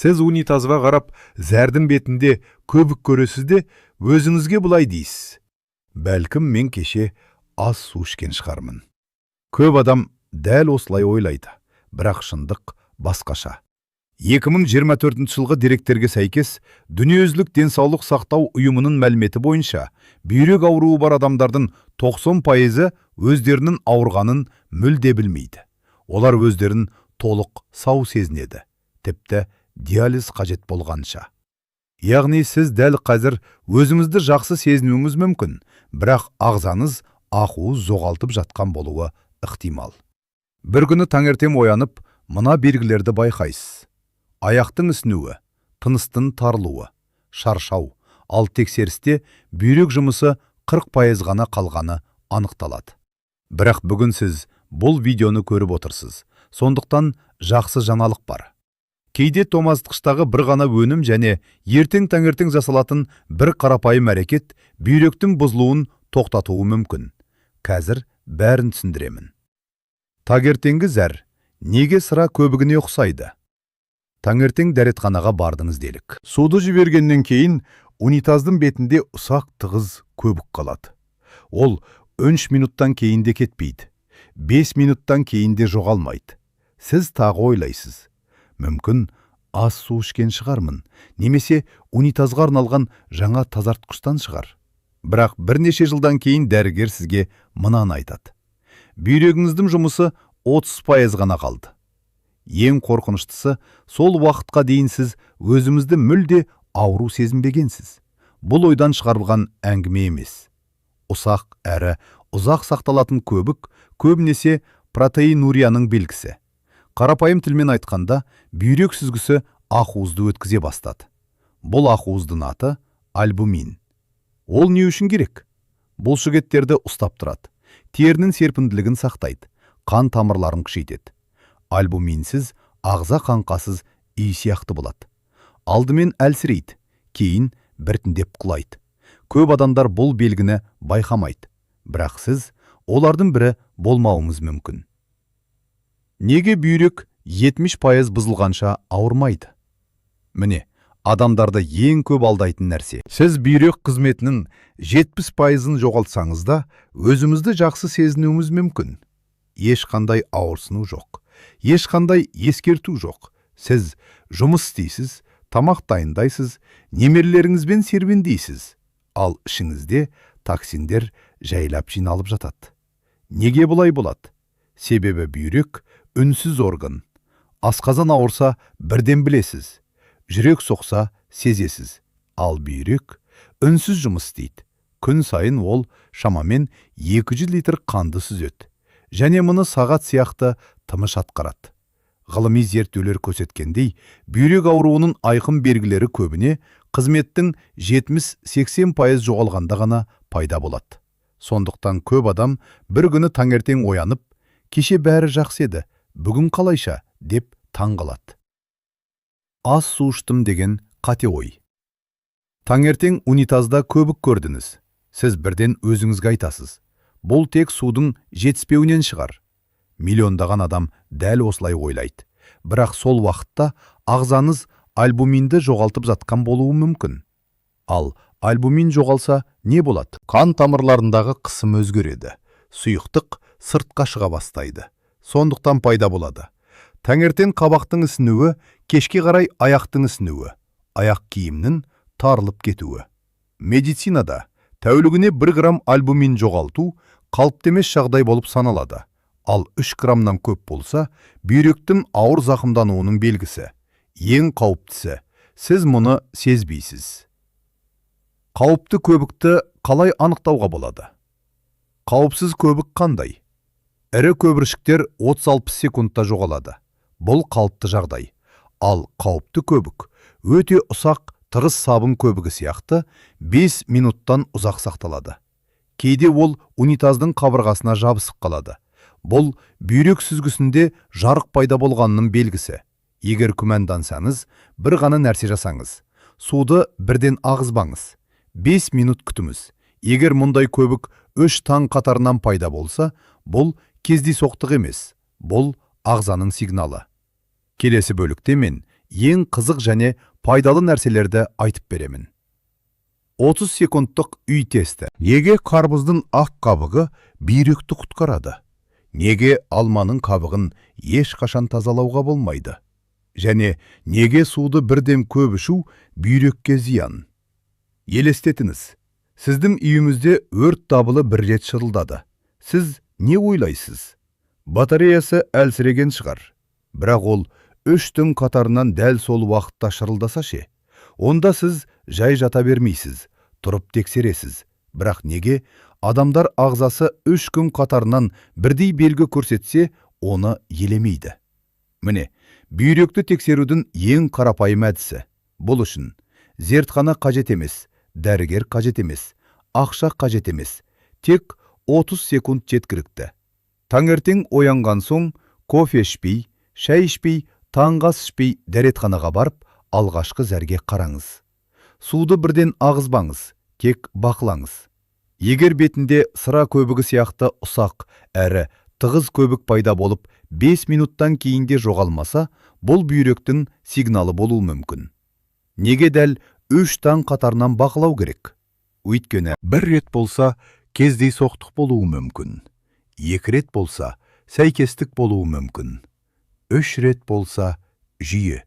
Сіз унитазға қарап, зәрдің бетінде көбік көресіз де, өзіңізге былай дейсіз: «Бәлкім, мен кеше аз су ішкен шығармын». Көп адам дәл осылай ойлайды, бірақ шындық басқаша. 2024 жылғы деректерге сәйкес, Дүниежүзілік денсаулық сақтау ұйымының мәліметі бойынша, бүйрек ауруы бар адамдардың 90%-ы өздерінің ауырғанын мүлде білмейді. Олар өздерін толық сау сезінеді, тіпті диализ қажет болғанша. Яғни сіз дәл қазір өзіңізді жақсы сезінуіңіз мүмкін, бірақ ағзаңыз ақуыз жоғалтып жатқан болуы ықтимал. Бір күні таңертең оянып, мына белгілерді байқайсыз: аяқтың ісінуі, тыныстың тарылуы, шаршау, ал тексерісте бүйрек жұмысы 40% ғана қалғаны анықталады. Бірақ бүгін сіз бұл видеоны көріп отырсыз, сондықтан жақсы жаңалық бар. Кейде тоңазытқыштағы бір ғана өнім және ертең таңертең жасалатын бір қарапайым әрекет бүйректің бұзылуын тоқтатуы мүмкін. Қазір бәрін түсіндіремін. Таңертеңгі зәр неге сыра көбігіне ұқсайды? Таңертең дәретханаға бардыңыз делік. Суды жібергеннен кейін унитаздың бетінде ұсақ, тығыз көбік қалады. Ол 3 минуттан кейін де кетпейді, 5 минуттан кейін де жоғалмайды. Сіз тағы ойлайсыз: «Мүмкін, аз су ішкен шығармын немесе унитазға арналған жаңа тазартқыштан шығар». Бірақ бірнеше жылдан кейін дәрігер сізге мынаны айтады: «Бүйрегіңіздің жұмысы 30% ғана қалды». Ең қорқыныштысы, сол уақытқа дейін сіз өзіңізді мүлде ауру сезінбегенсіз. Бұл ойдан шығарылған әңгіме емес. Ұсақ әрі ұзақ сақталатын көбік көбінесе протеинурияның белгісі. Қарапайым тілмен айтқанда, бүйрек сүзгісі ақуызды өткізе бастады. Бұл ақуыздың аты альбумин. Ол не үшін керек? Бұлшықеттерді ұстап тұрады, терінің серпімділігін сақтайды, қан тамырларын күшейтеді. Альбуминсіз ағза қаңқасыз үй сияқты болады: алдымен әлсірейді, кейін біртіндеп құлайды. Көп адамдар бұл белгіні байқамайды, бірақ сіз олардың бірі болмауыңыз мүмкін. Неге бүйрек 70% бұзылғанша ауырмайды? Міне, адамдарды ең көп алдайтын нәрсе. Сіз бүйрек қызметінің 70%-ын жоғалтсаңыз да, өзіңізді жақсы сезінуіңіз мүмкін. Ешқандай ауырсыну жоқ, ешқандай ескерту жоқ. Сіз жұмыс істейсіз, тамақ дайындайсыз, немерелеріңізбен серуендейсіз, ал ішіңізде токсиндер жайлап жиналып жатады. Неге бұлай болады? Себебі бүйрек үнсіз орган. Асқазан ауырса, бірден білесіз, жүрек соқса, сезесіз, ал бүйрек үнсіз жұмыс істейді. Күн сайын ол шамамен 200 литр қанды сүзеді және мұны сағат сияқты тыныш атқарады. Ғылыми зерттеулер көрсеткендей, бүйрек ауруының айқын белгілері көбіне қызметтің 70-80% жоғалғанда ғана пайда болады. Сондықтан көп адам бір күні таңертең оянып, «Кеше бәрі жақсы еді, бүгін қалайша?» деп таң қалады. Аз су іштім деген қате ой. Таңертең унитазда көбік көрдіңіз. Сіз бірден өзіңізге айтасыз: «Бұл тек судың жетіспеуінен шығар». Миллиондаған адам дәл осылай ойлайды, бірақ сол уақытта ағзаңыз альбуминді жоғалтып жатқан болуы мүмкін. Ал альбумин жоғалса, не болады? Қан тамырларындағы қысым өзгереді, сұйықтық сыртқа шыға бастайды. Сондықтан пайда болады: таңертең қабақтың ісінуі, кешке қарай аяқтың ісінуі, аяқ киімнің тарылып кетуі. Медицинада тәулігіне 1 грамм альбумин жоғалту қалыпты емес жағдай болып саналады, ал 3 граммнан көп болса, бүйректің ауыр зақымдануының белгісі. Ең қауіптісі, сіз мұны сезбейсіз. Қауіпті көбікті қалай анықтауға болады? Қауіпсіз көбік қандай? Ірі көбіршіктер 30-60 секундта жоғалады, бұл қалыпты жағдай. Ал қауіпті көбік өте ұсақ, тығыз, сабын көбігі сияқты, 5 минуттан ұзақ сақталады. Кейде ол унитаздың қабырғасына жабысып қалады. Бұл бүйрек сүзгісінде жарық пайда болғанының белгісі. Егер күмәндансаңыз, бір ғана нәрсе жасаңыз: суды бірден ағызбаңыз, 5 минут күтіңіз. Егер мұндай көбік 3 таң қатарынан пайда болса, бұл кездейсоқтық емес, бұл ағзаның сигналы. Келесі бөлікте мен Ең қызық және пайдалы нәрселерді айтып беремін. 30 секундтық үй тесті. Неге қарбыздың ақ қабығы бүйректі құтқарады? Неге алманың қабығын ешқашан тазалауға болмайды? Және неге суды бірден көп ішу бүйрекке зиян? Елестетіңіз, сіздің үйіңізде өрт дабылы бір рет шырылдады. Сіз не ойлайсыз? Батареясы әлсіреген шығар. Бірақ ол 3 түн қатарынан дәл сол уақытта шырылдаса ше? Онда сіз жай жата бермейсіз, тұрып тексересіз. Бірақ неге адамдар ағзасы 3 күн қатарынан бірдей белгі көрсетсе, оны елемейді? Міне, бүйректі тексерудің ең қарапайым әдісі. Бұл үшін зертхана қажет емес, дәрігер қажет емес, ақша қажет емес. Тек 30 секунд жеткілікті. Таңертең оянған соң кофе ішпей, шай ішпей, таңғы ас ішпей, дәретханаға барып, алғашқы зәрге қараңыз. Суды бірден ағызбаңыз, тек бақылаңыз. Егер бетінде сыра көбігі сияқты ұсақ әрі тығыз көбік пайда болып, 5 минуттан кейін де жоғалмаса, бұл бүйректің сигналы болуы мүмкін. Неге дәл 3 таң қатарынан бақылау керек? Өйткені бір рет болса, кездейсоқтық болуы мүмкін. Екі рет болса, сәйкестік болуы мүмкін. Үш рет болса, жүйе.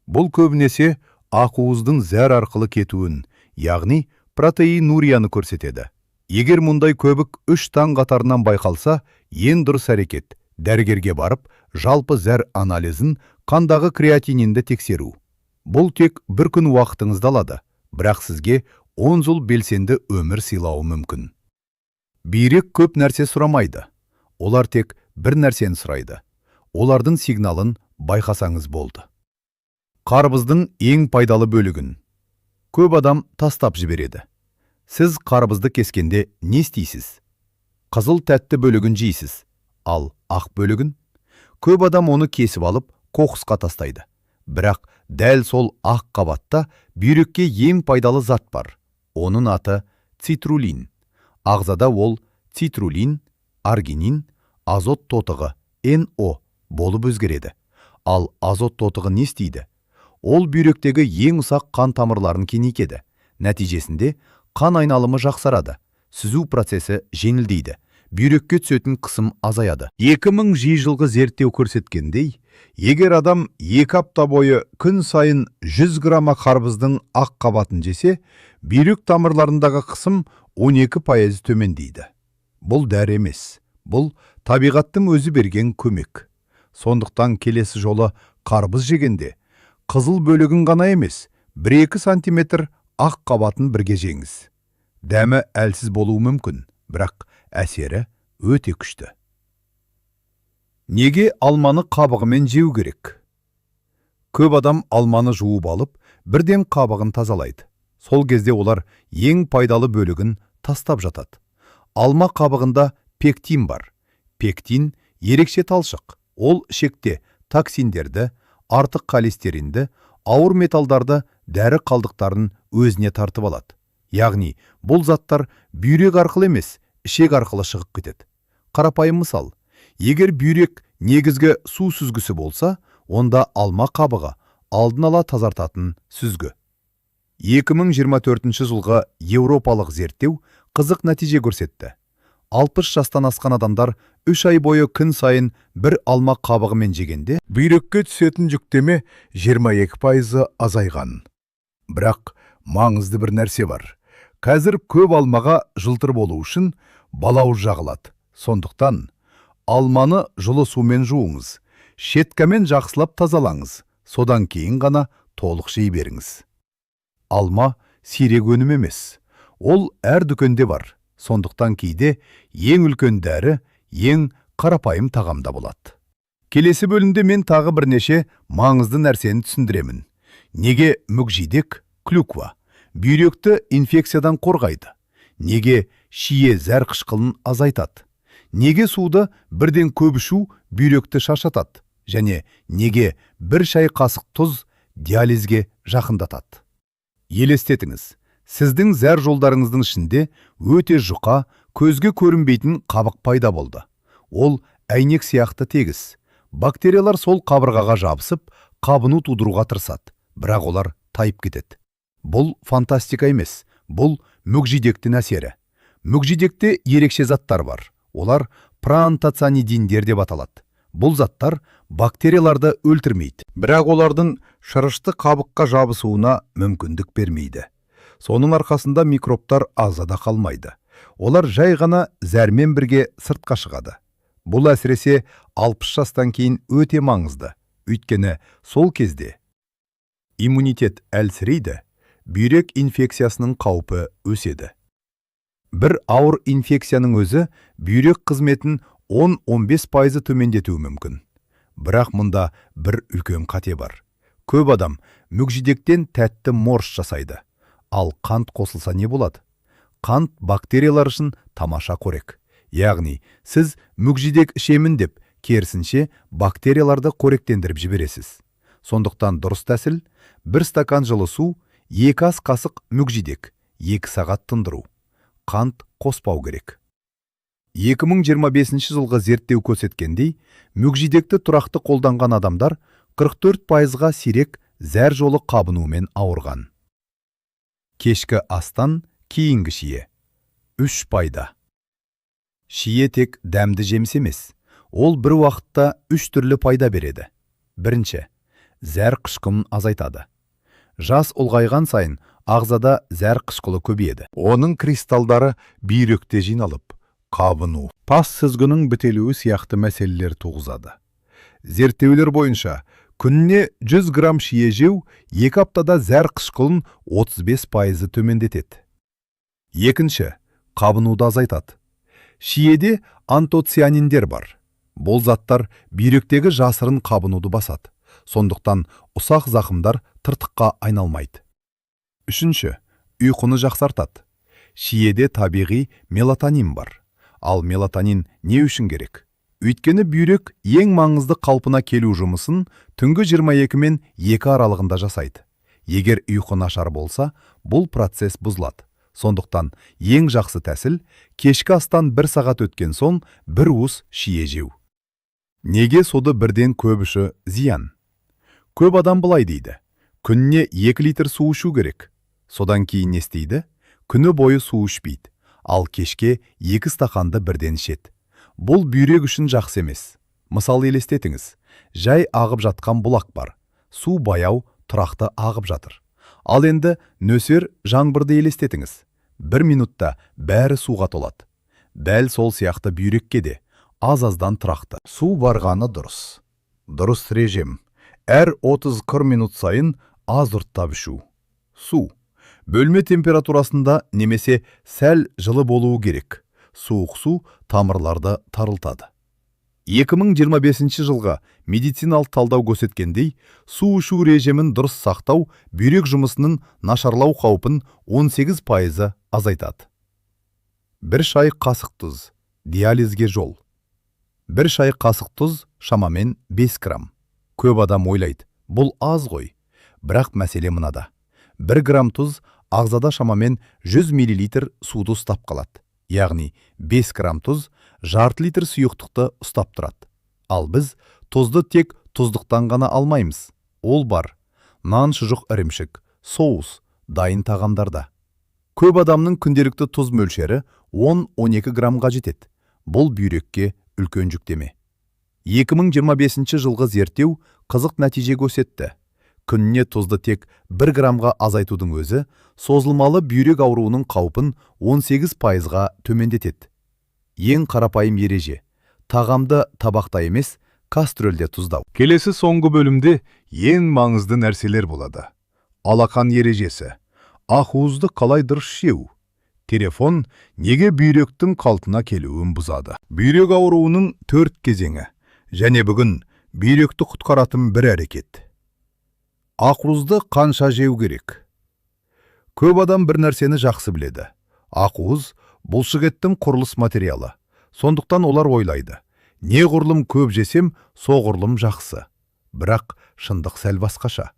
Бұл көбінесе ақуыздың зәр арқылы кетуін, яғни протеинурияны көрсетеді. Егер мұндай көбік 3 таң қатарынан байқалса, ең дұрыс әрекет – дәрігерге барып, жалпы зәр анализін, қандағы креатининді тексеру. Бұл тек бір күн уақытыңызды алады, бірақ сізге 10 жыл белсенді өмір сыйлауы мүмкін. Бүйрек көп нәрсе сұрамайды. Олар тек бір нәрсені сұрайды. Олардың сигналын байқасаңыз болды. Қарбыздың ең пайдалы бөлігін көп адам тастап жібереді. Сіз қарбызды кескенде не істейсіз? Қызыл тәтті бөлігін жейсіз, ал ақ бөлігін? Көп адам оны кесіп алып, қоқысқа тастайды. Бірақ дәл сол ақ қабатта бүйрекке ең пайдалы зат бар. Оның аты цитрулин. Ағзада ол цитрулин, аргинин, азот тотығы, НО болып өзгереді. Ал азот тотығы не істейді? Ол бүйректегі ең ұсақ қан тамырларын кеңейтеді. Нәтижесінде қан айналымы жақсарады, сүзу процесі жеңілдейді, бүйрекке түсетін қысым азаяды. 2000 жылғы зерттеу көрсеткендей, егер адам 2 апта бойы күн сайын 100 грамма қарбыздың ақ қабатын жесе, бүйрек тамырларындағы қысым 12% төмендейді. Бұл дәрі емес, бұл табиғаттың өзі берген көмек. Сондықтан келесі жолы қарбыз жегенде, қызыл бөлігін ғана емес, 1-2 сантиметр ақ қабатын бірге жеңіз. Дәмі әлсіз болуы мүмкін, бірақ әсері өте күшті. Неге алманы қабығымен жеу керек? Көп адам алманы жуып алып, бірден қабығын тазалайды. Сол кезде олар ең пайдалы бөлігін тастап жатады. Алма қабығында пектин бар. Пектин – ерекше талшық. Ол ішекте токсиндерді, артық холестеринді, ауыр металдарды, дәрі қалдықтарын өзіне тартып алады. Яғни бұл заттар бүйрек арқылы емес, ішек арқылы шығып кетеді. Қарапайым мысал: егер бүйрек негізгі су сүзгісі болса, онда алма қабығы алдын ала тазартатын сүзгі. 2024 жылғы еуропалық зерттеу қызық нәтиже көрсетті. 60 жастан асқан адамдар 3 ай бойы күн сайын бір алма қабығымен жегенде, бүйрекке түсетін жүктеме 22% азайған. Бірақ маңызды бір нәрсе бар. Қазір көп алмаға жылтыр болу үшін балауыз жағылады. Сондықтан алманы жылы сумен жуыңыз, щеткамен жақсылап тазалаңыз, содан кейін ғана толық жей беріңіз. Алма сирек өнім емес. Ол әр дүкенде бар. Сондықтан кейде ең үлкен дәрі ең қарапайым тағамда болады. Келесі бөлімде мен тағы бірнеше маңызды нәрсені түсіндіремін. Неге мүкжидек, клюква, бүйректі инфекциядан қорғайды? Неге шие зәр қышқылын азайтады? Неге суды бірден көп ішу бүйректі шаршатады? Және неге бір шай қасық тұз диализге жақындатады? Елестетіңіз, сіздің зәр жолдарыңыздың ішінде өте жұқа, көзге көрінбейтін қабық пайда болды. Ол әйнек сияқты тегіс. Бактериялар сол қабырғаға жабысып, қабыну тудыруға тырысады, бірақ олар тайып кетеді. Бұл фантастика емес, бұл мүкжидектің әсері. Мүкжидекте ерекше заттар бар. Олар проантоцианидиндер деп аталады. Бұл заттар бактерияларды өлтірмейді, Бірақ олардың шырышты қабыққа жабысуына мүмкіндік бермейді. Соның арқасында микробтар ағзада қалмайды. Олар жай ғана зәрмен бірге сыртқа шығады. Бұл әсіресе 60 жастан кейін өте маңызды. Өйткені сол кезде иммунитет әлсірейді, бүйрек инфекциясының қаупі өседі. Бір ауыр инфекцияның өзі бүйрек қызметін 10-15 пайызы төмендетуі мүмкін. Бірақ мұнда бір үлкен қате бар. Көп адам мүкжидектен тәтті морс жасайды. Ал қант қосылса не болады? Қант бактериялар үшін тамаша қорек. Яғни, сіз мүкжидек ішемін деп, керісінше бактерияларды қоректендіріп жібересіз. Сондықтан дұрыс тәсіл: бір стакан жылы су, 2 ас қасық мүкжидек, 2 сағат тындыру. Қант қоспау керек. 2025 жылғы зерттеу көрсеткендей, мүкжидекті тұрақты қолданған адамдар 44%-ға сирек зәр жолы қабынуымен ауырған. Кешкі астан кейінгі шие. Үш пайда. Шие тек дәмді жеміс емес. Ол бір уақытта үш түрлі пайда береді. Бірінші, зәр қышқылын азайтады. Жас ұлғайған сайын ағзада зәр қышқылы көбейеді. Оның кристалдары бүйректе жиналып, қабыну, Тас сүзгінің бітелуі сияқты мәселелер туғызады. Зерттеулер бойынша, күніне 100 грамм шие жеу 2 аптада зәр қышқылын 35 пайызы төмендетеді. Екінші, қабынуды азайтады. Шиеде антоцианиндер бар. Бұл заттар бүйректегі жасырын қабынуды басады. Сондықтан ұсақ зақымдар тыртыққа айналмайды. Үшінші, ұйқыны жақсартады. Шиеде табиғи мелатонин бар. Ал мелатонин не үшін керек? Өйткені бүйрек ең маңызды қалпына келу жұмысын түнгі 22 мен 2 аралығында жасайды. Егер ұйқы нашар болса, бұл процесс бұзылады. Сондықтан ең жақсы тәсіл кешкі астан бір сағат өткен соң бір уыс шие жеу. Неге суды бірден көп ішу зиян? Көп адам былай дейді: күніне 2 литр су ішу керек. Содан кейін не істейді? Күні бойы су ішпейді, ал кешке 2 стақанды бірден ішеді. Бұл бүйрек үшін жақсы емес. Мысал елестетіңіз, жай ағып жатқан бұлақ бар. Су баяу, тұрақты ағып жатыр. Ал енді нөсер жаңбырды елестетіңіз. Бір минутта бәрі суға толады. Дәл сол сияқты бүйрекке де аз-аздан тұрақты су барғаны дұрыс. Дұрыс режим. Әр 30-40 минут сайын аз ұрттап ішу. Су. Бөлме температурасында немесе сәл жылы болуы керек. Суық су тамырларды тарылтады. 2025 жылғы медициналық талдау көрсеткендей, су ішу режимін дұрыс сақтау бүйрек жұмысының нашарлау қаупін 18 пайызы азайтады. Бір шай қасық тұз диализге жол. Бір шай қасық тұз шамамен 5 грамм. Көп адам ойлайды, бұл аз ғой. Бірақ мәселе мынада. 1 грамм тұз ағзада шамамен 100 миллилитр суды ұстап қалады. Яғни 5 грамм тұз жарты литр сұйықтықты ұстап тұрады. Ал біз тұзды тек тұздықтан ғана алмаймыз. Ол бар. Нан, шұжық, ірімшік, соус, дайын тағамдарда. Көп адамның күнделікті тұз мөлшері 10-12 граммға жетеді. Бұл бүйрекке үлкен жүктеме. 2025 жылғы зерттеу қызық нәтиже көрсетті. Күніне тұзды тек 1 граммға азайтудың өзі созылмалы бүйрек ауруының қаупін 18 пайызға төмендетеді. Ең қарапайым ереже: тағамды табақта емес, кастрөлде тұздау. Келесі соңғы бөлімде ең маңызды нәрселер болады. Алақан ережесі. Ақуызды қалай дұрыс жеу? Телефон неге бүйректің қалпына келуін бұзады? Бүйрек ауруының 4 кезеңі. Және бүгін бүйректі құтқаратын бір әрекет. Ақуызды қанша жеу керек? Көп адам бір нәрсені жақсы біледі. Ақуыз бұлшық еттің құрылыс материалы. Сондықтан олар ойлайды: неғұрлым көп жесем, соғұрлым жақсы. Бірақ шындық сәл басқаша.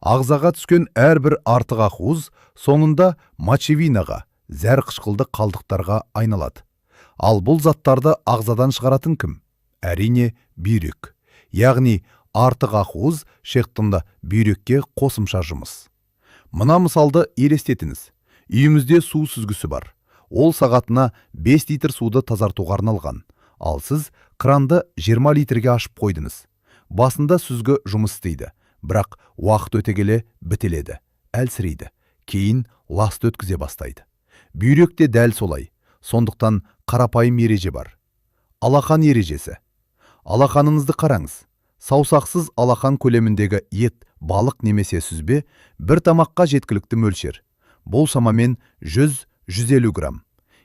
Ағзаға түскен әрбір артық ақуыз соңында мочевинаға, зәр қышқылды қалдықтарға айналады. Ал бұл заттарды ағзадан шығаратын кім? Әрине, бүйрек. Яғни Артық ақуыз шектінде бүйрекке қосымша жұмыс. Мына мысалды елестетіңіз. Үйімізде су сүзгісі бар. Ол сағатына 5 литр суды тазартуға арналған. Ал сіз кранды 20 литрге ашып қойдыңыз. Басында сүзгі жұмыс істейді, бірақ уақыт өте келе бітеледі, әлсірейді, кейін ласты өткізе бастайды. Бүйрек те дәл солай. Сондықтан қарапайым ереже бар. Алақан ережесі. Алақаныңызды қараңыз. Саусақсыз алақан көлеміндегі ет, балық немесе сүзбе бір тамаққа жеткілікті мөлшер. Бұл шамамен 100-150 грамм.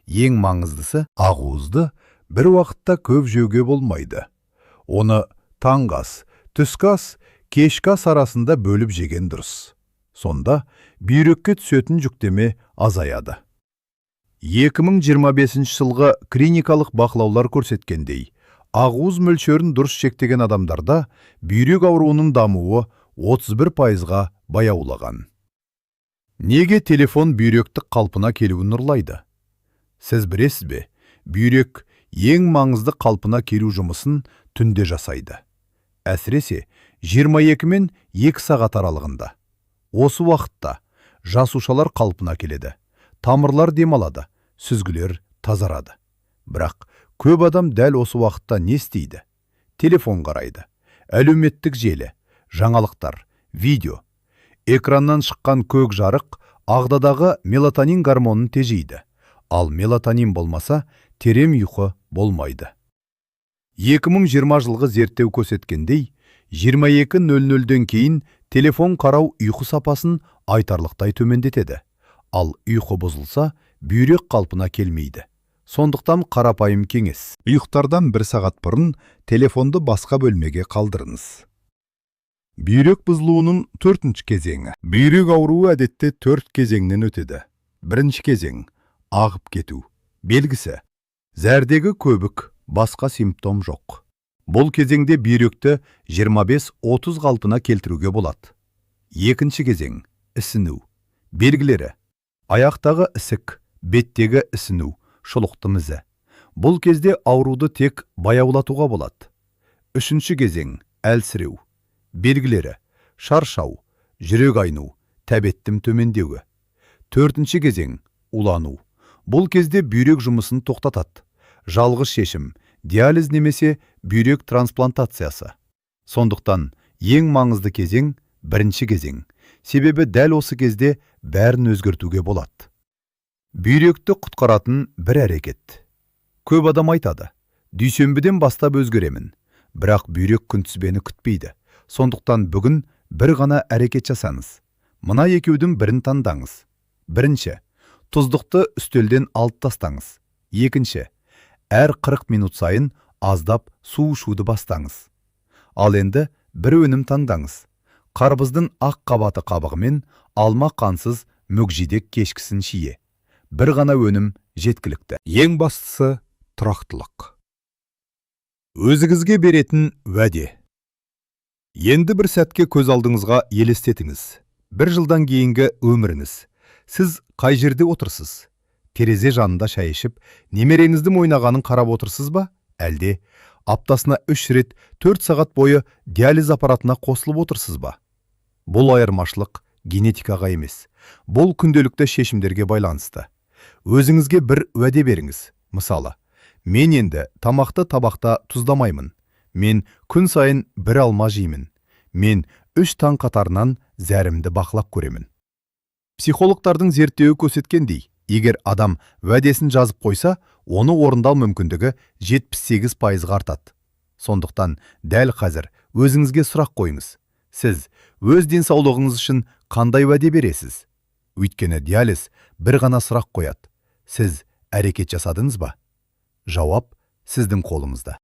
Ең маңыздысы, Ақуызды бір уақытта көп жеуге болмайды. Оны таңғы ас, түскі ас, кешкі ас арасында бөліп жеген дұрыс. Сонда бүйрекке түсетін жүктеме азаяды. 2025 жылғы клиникалық бақылаулар көрсеткендей, ақуыз мөлшерін дұрыс шектеген адамдарда бүйрек ауруының дамуы 31%-ға баяулаған. Неге телефон бүйректі қалпына келуін ұрлайды? Сіз білесіз бе, бүйрек ең маңызды қалпына келу жұмысын түнде жасайды. Әсіресе 22 мен 2 сағат аралығында. Осы уақытта жасушалар қалпына келеді, тамырлар демалады, сүзгілер тазарады. Бірақ көп адам дәл осы уақытта не істейді? Телефон қарайды, әлеуметтік желі, жаңалықтар, видео. Экраннан шыққан көк жарық ағдадағы мелатонин гормонын тежейді. Ал мелатонин болмаса, терең ұйқы болмайды. 2020 жылғы зерттеу көрсеткендей, 22:00-ден кейін телефон қарау ұйқы сапасын айтарлықтай төмендетеді. Ал ұйқы бұзылса, бүйрек қалпына келмейді. Сондықтан қарапайым кеңес. Ұйықтардан бір сағат бұрын телефонды басқа бөлмеге қалдырыңыз. Бүйрек бұзылуының төртінші кезеңі. Бүйрек ауруы әдетте төрт кезеңнен өтеді. Бірінші кезең – ағып кету. Белгісі – зәрдегі көбік, басқа симптом жоқ. Бұл кезеңде бүйректі 25-30 қалпына келтіруге болады. Екінші кезең – ісіну. Белгілері – аяқтағы ісік, беттегі ісіну, шұлықтың ізі. Бұл кезде ауруды тек баяулатуға болады. Үшінші кезең – әлсіреу. Белгілері – шаршау, жүрек айну, тәбеттің төмендеуі. Төртінші кезең – улану. Бұл кезде бүйрек жұмысын тоқтатады. Жалғыз шешім – диализ немесе бүйрек трансплантациясы. Сондықтан ең маңызды кезең – бірінші кезең. Себебі дәл осы кезде бәрін өзгертуге болады. Бүйректі құтқаратын бір әрекет. Көп адам айтады, дүйсенбіден бастап өзгеремін. Бірақ бүйрек күнтізбені күтпейді. Сондықтан бүгін бір ғана әрекет жасаңыз. Мына екеудің бірін таңдаңыз. Бірінші, тұздықты үстелден алып тастаңыз. Екінші, әр 40 минут сайын аздап су ішуді бастаңыз. Ал енді бір өнім таңдаңыз. Қарбыздың ақ қабаты қабығымен алма қансыз мүкжидек кешкісін шие. Бір ғана өнім жеткілікті. Ең бастысы тұрақтылық. Өзіңізге беретін уәде. Енді бір сәтке көз алдыңызға елестетіңіз. Бір жылдан кейінгі өміріңіз. Сіз қай жерде отырсыз? Терезе жанында шай ішіп, немереңіздің ойнағанын қарап отырсыз ба? Әлде аптасына 3 рет 4 сағат бойы диализ аппаратына қосылып отырсыз ба? Бұл айырмашылық генетикаға емес. Бұл күнделікті шешімдерге байланысты. Өзіңізге бір уәде беріңіз. Мысалы, мен енді тамақты табақта тұздамаймын. Мен күн сайын бір алма жеймін. Мен 3 таң қатарынан зәрімді бақылап көремін. Психологтардың зерттеуі көрсеткендей, егер адам уәдесін жазып қойса, оны орындау мүмкіндігі 78%-ға артады. Сондықтан дәл қазір өзіңізге сұрақ қойыңыз. Сіз өз денсаулығыңыз үшін қандай уәде бересіз? Өйткені диализ бір ғана сұрақ қояды. Сіз әрекет жасадыңыз ба? Жауап сіздің қолыңызда.